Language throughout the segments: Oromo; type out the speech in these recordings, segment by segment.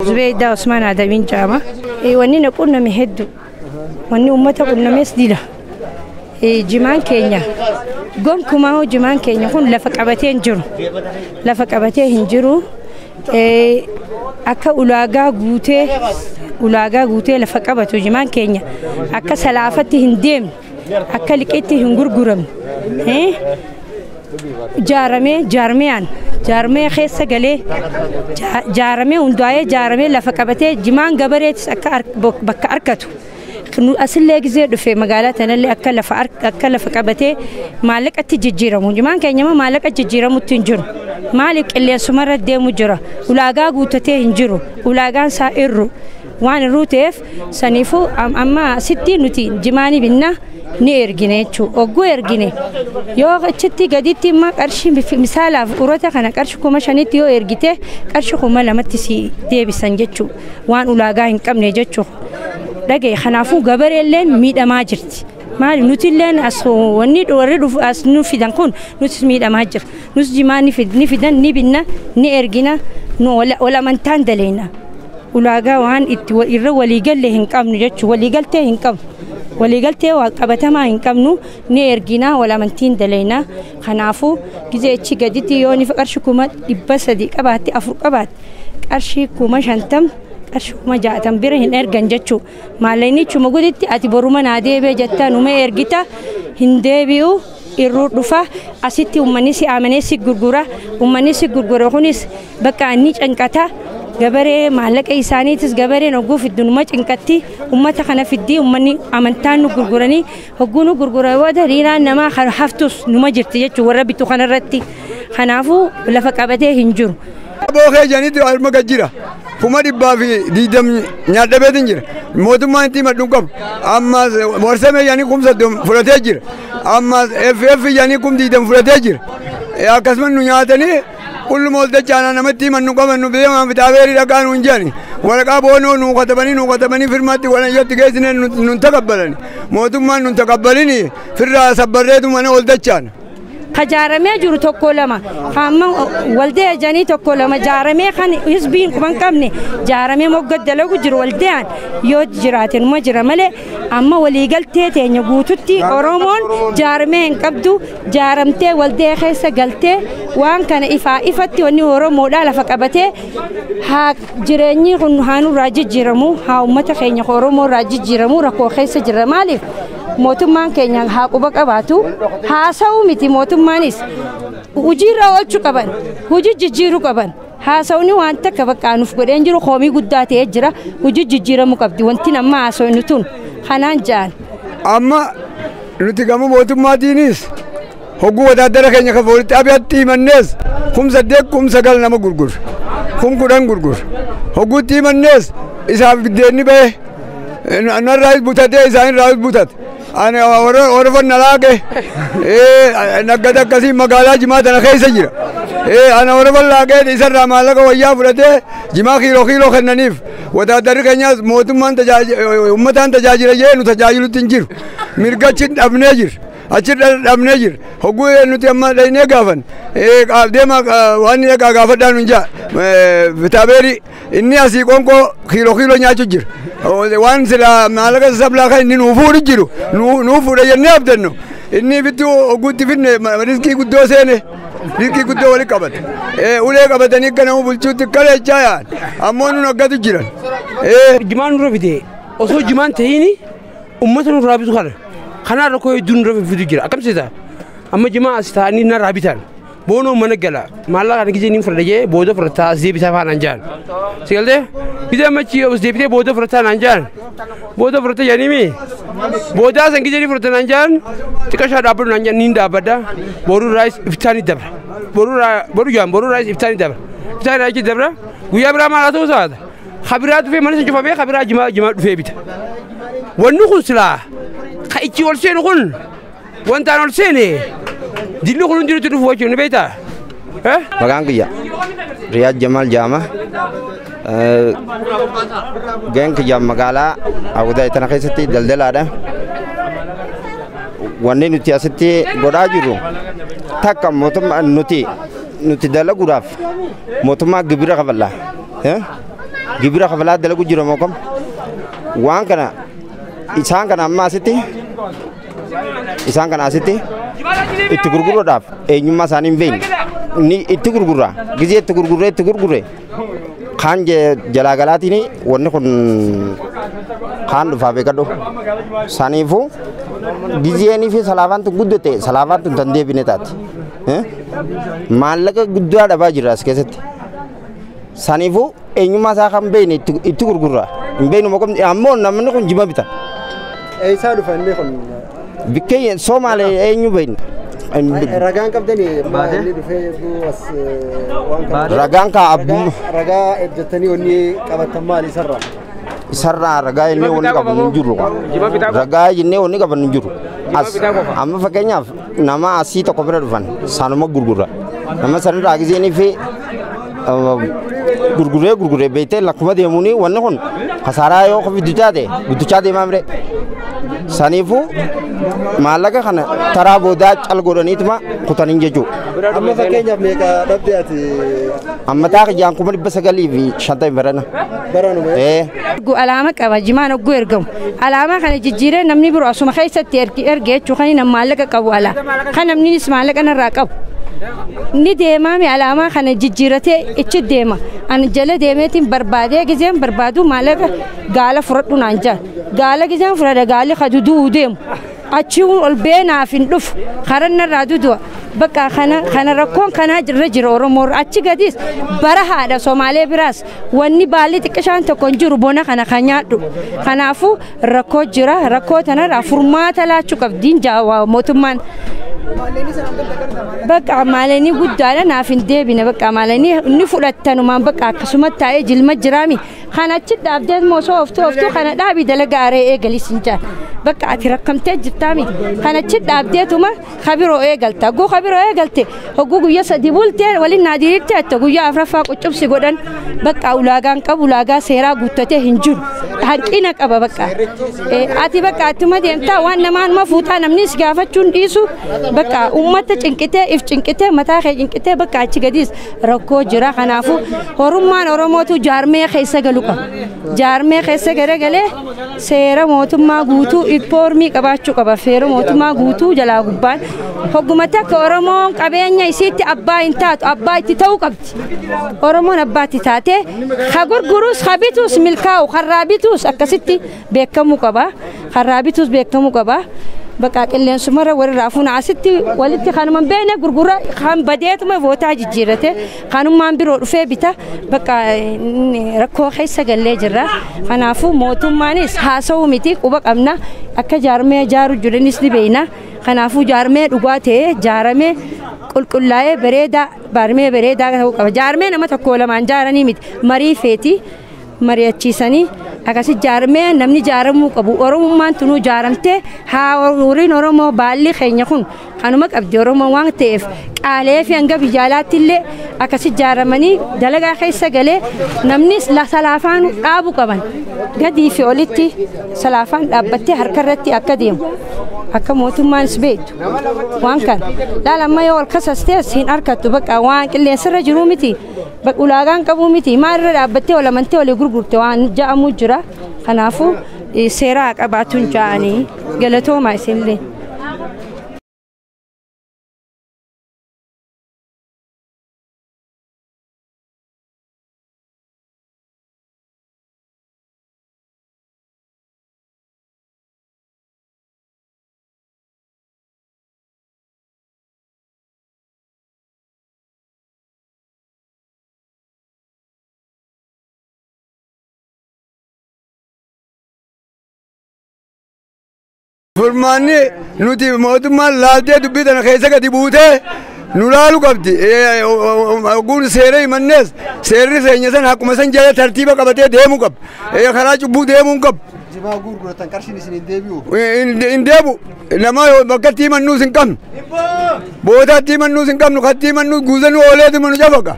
Zubeeydaa Usmaan Adamiin jedhama. Wanni na qunname hedduu. Wanni uummata qunnames dila. Jimaan keenya gonkumaa jimaan keenya kun lafa qabatee hin jiru. Lafa qabatee hin jiru. Akka ulaagaa guutee ulaagaa guutee lafa qabatu jimaan keenya akka salaafatti hin deemne, akka liqiitti hin gurguramne, jaaramee jaarmiyaan jaarmee keessa galee jaaramee hundaa'ee jaaramee lafa qabatee jimaan gabareetis akka bakka argatu, asillee gizee dhufe magaalaa tanallee akka lafa qabatee maallaqatti jijjiiramu. Jimaan keenya maallaqa jijjiiramutti hin jiru. Maaliif? Qilleensumarra deemu jira. Ulaagaa guutatee hin jiru. Ulaagaan isaa irru waan irruu ta'eef, saniifuu amma asitti nuti jimaanii binna ni ergine jechuudha. Ogguu ergine yoo achitti gaditti immoo qarshii, misaalaaf urata kana qarshii 5,000tti yoo ergite, qarshii 2,000tti si deebisan jechuudha. Waan ulaagaa hin qabne jechuudha. Dhagaye, kanaafuu gabareelleen miidhamaa jirti. Maali, nuti illeen as wanni warri dhufu as nu fidan kun nutis miidhamaa jira. Nus jimaa ni fidan, ni binna, ni ergina, nu wal amantaan daleena. Ulaagaa waan itti irra waliigalle hin qabnu jechuudha. Waliigaltee hin qabnu. Waliigaltee waa qabatamaa hin qabnu. Ni ergina, wal amantiin daleena. Kanaafuu gizee achi gaditti yoo ni qarshii 300,000 qabaatte, afur qabaatte, qarshii 50,000, qarshii 60,000 bira hin ergan jechuudha. Maallaqni chuma guditti ati boruma naa deebi'e jettaa numa ergita, hin deebi'u, irruu dhufa. Asitti uummanni si amanee si gurgura. Uummanni si gurgura kunis bakka inni cinqata. Gabaree maallaqa isaaniitis gabareen hogguu fiddu numa cinqatti. Uummata kana fiddii uummanni amantaan nu gurguranii, hogguu nu gurgura booda riiraan namaa haftus numa jirti jechuudha warra bitu kanarratti. Kanaafuu lafa qabatee hin jiru. Bookee janitti harma gad jira. 120,000 nyaadhabeetiin jira. Mootummaan itti himadhu hin qabu. Amma warsame janii 30,000 fudhatee jira. Amma FF janii 20,000 fudhatee jira. Akkasumas nu nyaatanii qulluma ol dachaanaa namatti himannu qaban nu beemaan fitaabeerii dhaqaa nuun jedhani. Waraqaa boonoo nuu katabanii firmaatti walayyatti geessine nun takabbalani. Mootummaan nun takabbalini, firraa sabbarreetu mana ol dachaana. Ka jaaramee jiru tokko lama, amma waldee janii tokko lama jaaramee, kan hizbiin quban qabne jaaramee mogga dalagu jiru. Waldeen yoo jiraate numa jira malee, amma waliigaltee teenya guututti Oromoon jaaramee hin qabdu. Jaaramtee waldee keessa galtee waan kana ifaa ifatti wanni Oromoodhaa lafa qabatee haa jireenyi kun haa nurraa jijjiiramu, haa uummata keenya Oromoo irraa jijjiiramu. Rakkoo keessa jirra. Maaliif? Mootummaan keenya haa quba qabaatu. Haasa'uu miti, mootummaanis hojiirra oolchuu qaban, hojii jijjiiruu qaban. Haasa'uuni waan takka bakka nuuf godheen jiru hoomii guddaa ta'ee jira. Hojii jijjiiramuu qabdi wanti nama haasa'u tun kanaan ja'an. Amma nuti gama mootummaatiinis hogguu wataadara keenya kan walitti abiyatti himannees 8,000, 9,000 nama gurgura, 10,000 gurgura. Hogguutti himannees isaaf biddeenni bahe narraayis butatee, isaanirraayis butate. Ani warra nalaaqe naggata akkasii magaalaa jimaa tana keessa jira. Ana warra laaqee isarraa maallaqa wayyaa fudhatee jimaa kiiloo kiiloo kennaniif. Wataadarri keenyaas mootummaan uummataan tajaajila jee nu tajaajilutti hin jiru. Mirga achi dhabnee jira. Achi dhabnee jira. Hogguu nuti amma dhaynee gaafan deema waan inni dhaqaa gaafadhaa nun jaa. Bitaabeeri inni asii qoonqoo kiiloo kiiloo nyaachuu jira. Waan sila maallaqa sablaa kan inni nuu fuudhu jiru nuu fuudha jennee abdannu. Inni bittuu hogguutti finne riskii guddoo seene. Riskii guddoo walitti qabate. Ulee qabatanii akka nama bulchuutti akkana jechaa yaa'an. Ammoo nun akkatu jiran. Jimaan nurra fide osoo jimaan tahiini uummata nurraa bitu kana. Kanaan rakkoo hedduu nurra fidu jira. Akkam seeta? Amma jimaa as taa'anii narraa bitan. Boonoo mana gala. Maallaqa kana gisee ni fudhadha jee, booda fudhataa as deebisaa faanaan jaan. Si galtee? Gisee amma achi as deebitee booda fudhataa naan jaan. Booda fudhata jedhanii mi? Boodaa san gisee ni fudhata naan jaan. Xiqqashaa dhaabbadhu naan jaan, niin dhaabbadha. Boruu raayis iftaanii dabra. Boruu boru jaan boruu raayis iftaanii dabra. Iftaanii achi dabra. Guyyaa biraa maal haa ta'u saata? Kabiraa dhufee mana san cufamee, kabiraa jimaa dhufee bita. Wanni kun silaa ka ichi ol seenu kun wantaan ol seene dilli kun hundinutti dhufu jechuun ni beektaa? Maqaan kiyya Riyaad Jamal Jaama. Gaheen kiyya magaalaa Awudaa tana keessatti daldalaadha. Wanni nuti asitti godhaa jirru takka mootummaa nuti dalaguudhaaf mootummaa gibira kafalla. Gibira kafalaa dalagu jira moo kam? Waan kana isaan kana amma asitti isaan kana asitti itti gurguruudhaaf eenyummaa isaanii hin beekne. Ni itti gurgurra. Gizee itti gurgurree itti gurgurre kaan jalaa galaatiin wanni kun kaan dhufaa beekadhu. Saniifuu gizeenii fi salaafaan tun guddate salaafaan tun tan deebine taati. Maallaqa guddaa dhabaa jira as keessatti. Saniifuu eenyummaa isaa kan beekne itti gurgurra. Hin beeknu moo ammoo namni kun jima bita. Eessaa dhufa inni kun? Bikkee Somaalee eenyu beekna. Ragaan qabdanii inni dhufee as waan kana. Ragaan kaa abbummaa. Ragaa jettanii wanni qabattan maali isarraa? Isarraa ragaa jennee wanni qaban hin jiru. Ragaa jennee wanni qaban hin jiru. As amma fakkeenyaaf nama asii tokko bira dhufan sanuma gurgurra. Nama sanirraa gizeenii fi gurguree gurguree beektee lakkuma deemuuni wanni kun kasaaraa yoo guddichaa ta'e guddichaa deemaa mire. Saniifuu maallaqa kana taraa boodaa cal godhaniituma kutaniin jechuudha. Amma fakkeenyaaf meeqa dhabde ati? Amma taa kiyyaan 950 barana. Baranuma. Alaama qaba jimaan hogguu ergamu. Alaamaa kana jijjiiree namni biroo asuma keessatti erge jechuu kan nama maallaqa qabu alaa. Kan namnis maallaqa narraa qabu. Ni deemaami alaamaa kana jijjiiratee ichi deema. Ani jala deemeetiin barbaadee gizeen barbaadu maallaqa gaala fudhadhu naan jaa. Gaala gizeen fudhadha gaalli kadu du'uu deemu. Achi ol beenaaf hin dhufu karan narraa dudu'a. Bakka kana rakkoon kanaa jirra jira Oromoo achi gadis bara haadha Somaalee biraas wanni baalli xiqqishaan tokko hin jiru bona kana kan nyaadhu. Kanaafuu rakkoo jira rakkoo tanarraa furmaata laachuu qabdiin jaawaa mootummaan. Bakka maalanii guddaadha naaf hin deebine bakka maalanii inni fudhattanumaan bakka akkasuma taa'ee jilma jiraami. Kan achi dhaabdee osoo oftuu oftuu kana dhaabi dalagaa aree eegalis hin jaa. Bakka ati rakkamtee jirtaami. Kan achi dhaabdeetuma kabiroo eegalta. Hogguu kabiroo eegalte hogguu guyyaa 3 bultee waliin naadiriitti atta guyyaa 4ffaa quccubsi godhan bakka ulaagaan qabu ulaagaa seeraa guuttatee hin jiru. Hanqina qaba bakka. Ati bakka attuma deemtaa waan namaanuma fuutaa namnis gaafachuun dhiisu bakka uummata cinqitee if cinqitee mataa kee cinqitee bakka achi gadiis rakkoo jira. Kanaafuu horummaan Oromootu jaarmee keessa galu qaba. Jaarmee keessa garagalee seera mootummaa guutuu ipoormii qabaachuu qaba. Seera mootummaa guutuu jalaa gubbaan hogguma takka Oromoon qabeenya isiitti abbaa hin taatu abbaa itti ta'uu qabdi. Oromoon abbaa itti taatee ha gurgurus ha bitus milkaa'u harraa bitus akkasitti beekamuu qaba. Harraa bitus beekamuu qaba. Bakka qilleensumarra warri raafuun asitti walitti kanumaan beekne gurgura kan badeetuma bootaa jijjiirate kanummaan biroo dhufee bita bakka rakkoo keessa gallee jirra. Kanaafuu mootummaanis haasa'uu miti quba qabna akka jaarmee jaaru jiranis ni beekna. Kanaafuu jaarmee dhugaa ta'ee jaaramee qulqullaa'ee bareedaa jaarmee bareedaa ta'uu qaba. Jaarmee nama tokko lamaan jaaranii miti marii feeti mari'achiisanii akkasi jaarmee namni jaaramuu qabu. Oromummaan tunuu jaaramtee haa horiin Oromoo baalli keenya kun kanuma qabdi Oromoo waan ta'eef qaalee fi hanga biyya alaatti illee akkasi jaaramanii dalagaa keessa galee namni salaafaan dhaabuu qaban gadii fi olitti salaafaan dhaabbattee harka irratti akka deemu akka mootummaanis beektu waan kana laala amma yoo ol kasastees hin harkattu bakka waan qilleensarra jiruu miti bakka ulaagaan qabuu miti maalirra dhaabbattee ol amantee olii gurgurte waan ja'amuu jira. Kanaafuu seera qabaatuun ja'anii galatoomaa isinillee. Furmaanni nuti mootummaan laaltee dubbii tana keessa gadi buutee nu laalu qabdi. Ogguun seera himannees seerri seenya sana akkuma san jala tartiiba qabatee deemuu qaba. Karaa cubbuu deemuu hin qabu. Jimaa gurguratan qarshiin isin hin deebi'u. Hin deebi'u. Nama bakka itti himannuus hin qabnu. Booda itti himannuus hin qabnu. Katti himannuus guuzanuu ooleetuma nu jafaqa.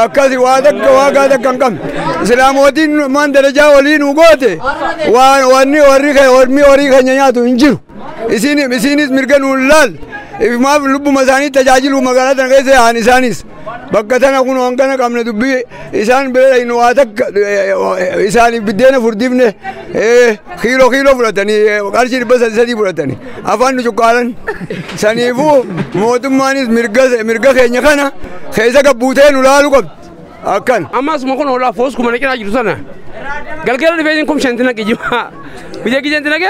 Akkasi waa takka waa gaa takka hin qabnu. Islaamootiin maan darajaa olii nu goote wanni warri ormi horii keenya nyaatu hin jiru. Isinis mirga nuun laal. Ifumaaf lubbuma isaanii tajaajilu magaalaa tana keessa yaa'an isaanis. Bakka tana kun hangana qabna dubbii isaan bira hin waa takka isaaniif biddeena furdifne kiiloo kiiloo fudhatanii qarshii 300 fudhatanii afaan nu cuqqaalan. Saniifuu mootummaanis mirga keenya kana keessa gabbuutee nu laaluu qabdi. Akkan. Ammas kun hoolaa foos kuma naqinaa jiru sana. Galgala dhufee kum shanti naqe jimaa. Biyya gijeen naqe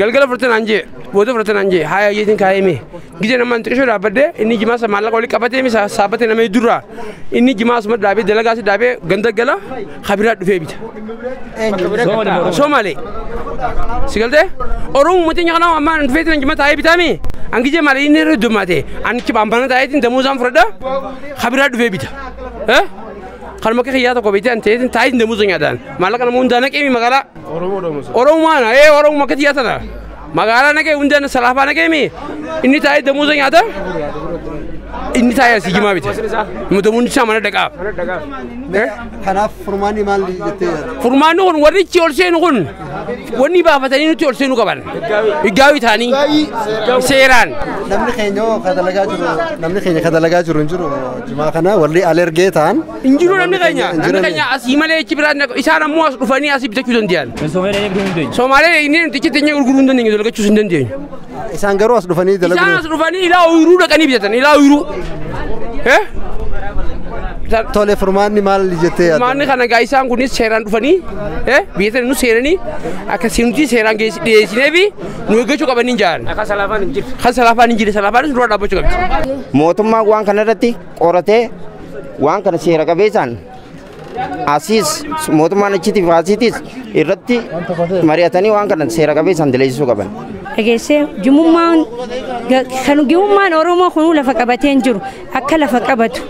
galgala furtan anjee booda furtan anjee haya yeetiin kaayeme. Gijeen amma xiqqishoo dhaabbadde inni jimaa sa maallaqa walitti qabatee misa saabbatee nama durraa inni jimaa asuma dhaabee dalagaa si dhaabee ganda gala kabiraa dhufee bita. Somaalee. Sigaltee Oromoo mootiin nyaanaa amma dhufee jimaa taa'ee bitaame angijee malee inni irra dummaate anichi baambana taa'eetiin damuuzaan fudhadha kabiraa dhufee bita. Kan makka xiyyaa tokko beekte anteetiin taa'eetiin damuuza nyaadhaan maallaqa nama hundaa naqee magaalaa. Oromoo maana ee Oromoo makka xiyyaa tana magaalaa naqee hundaan salaafaa naqee inni taa'ee damuuza nyaata inni taa'ee asii jimaa bita. Damuun isaa mana dhaqaaf. Kanaaf furmaanni maal jettee yaadda? Furmaanni kun warri ichi ol seenu kun wanni baafatanii nuti ol seenuu qaban. Higgaawii ta'anii seeraan. Namni keenya ka dalagaa jiru namni keenya ka dalagaa jiru hin jiru jimaa kana warri alergee ta'an. Hin jiru namni keenya namni keenya asii malee achi biraan isaan ammoo as dhufanii asii bitachuu danda'an. Somaalee inni nuti achi teenyee gurguruu hin dandeenyu dalaгаchuus hin dandeenyu. Isaan garuu as dhufanii dalaguu. Isaan as dhufanii ilaa ooyiruu dhaqanii bitatan ilaa ooyiruu. Tole furmaanni maal jettee yaadda? Furmaanni kana gaa isaan kunis seeraan dhufanii biyya tana nu seeranii akka nuti seeraan dhiyeessinee fi nu eeggachuu qabanii jiran. Akka salaafaan hin jirre. Kan salaafaan hin jirre salaafaanis dura dhaabbachuu qabdi. Mootummaan waan kana irratti qoratee waan kana seera qabeessaan asiis mootummaan achiitiif asiitis irratti mari'atanii waan kana seera qabeessaan daleessisuu qaban. Dhageessee jimummaan kan jimummaan Oromoo kunuu lafa qabatee hin jiru akka lafa qabatu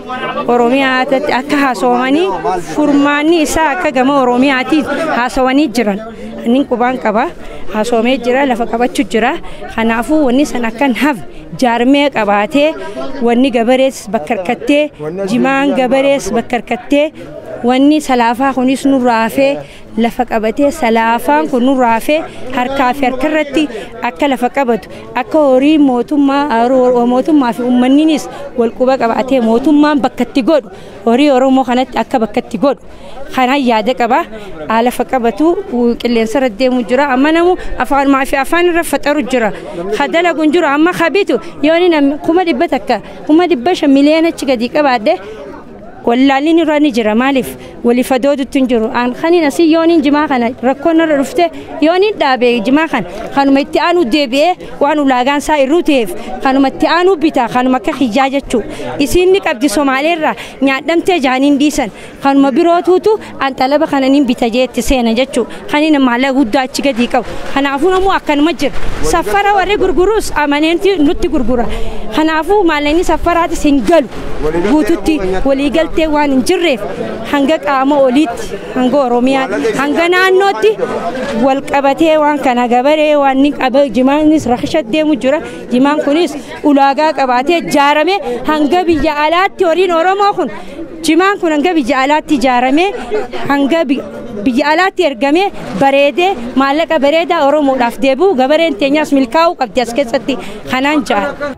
Oromiyaatti akka haasawanii furmaanni isaa akka gama Oromiyaatiin haasawanii jiran. Inni qubaan qaba haasawamee jira lafa qabachuu jira kanaafuu wanni san akka hin hafne jaarmee qabaatee wanni gabarees bakka harkattee jimaan gabarees bakka harkattee wanni salaafaa kunis nurraa hafee lafa qabatee salaafaan kun nurraa hafee harkaa fi harkarratti akka lafa qabatu akka horii mootummaa fi uummanninis wal quba qabaatee mootummaan bakkatti godhu horii Oromoo kanatti akka bakkatti godhu kanaan yaada qaba lafa qabatu qilleensa irra deemu jira amma namu afaanumaa fi afaan irra faxaru jira kadalagu hin jiru amma kabitu yooni namni 100,000 500,000 miliyoona achi gadi qabaadhe wallaalli irra ni jira maaliif walii fadoodutti hin jiru aan kanin asii yooniin jimaa kana rakkoon irra dhufte yooniin dhaabee jimaa kana kanuma itti aanu deebi'ee waan ulaagaan isaa irruu ta'eef kanuma itti aanu bita kanuma akka hijaa jechuu isiin ni qabdi Somaaleerraa nyaadhamtee jaaniin dhiisan kanuma birootuutu an xalaba kana nin bita jeetti seena jechuu kanin maallaqa guddaa achi gadi qabu kanaafuu namuu akkanuma jira safara warri gurgurus amaneenti nutti gurgura kanaafuu maallaqni safaraatis hin galu guututti waliigaltee waan hin jirreef hanga qaama oliitti hanga Oromiyaatti hanga naannootti wal qabatee waan kana gabaree waan ni qaba jimaanis rakisha deemu jira jimaan kunis ulaagaa qabaatee ijaarame hanga biyya alaatti horiin Oromoo kun jimaan kun hanga biyya alaatti ijaarame hanga biyya alaatti ergame bareedee maallaqa bareedaa Oromoodhaaf deebi'u gabareen teenyaas milkaa'uu qabdi as keessatti kanaan ja'a.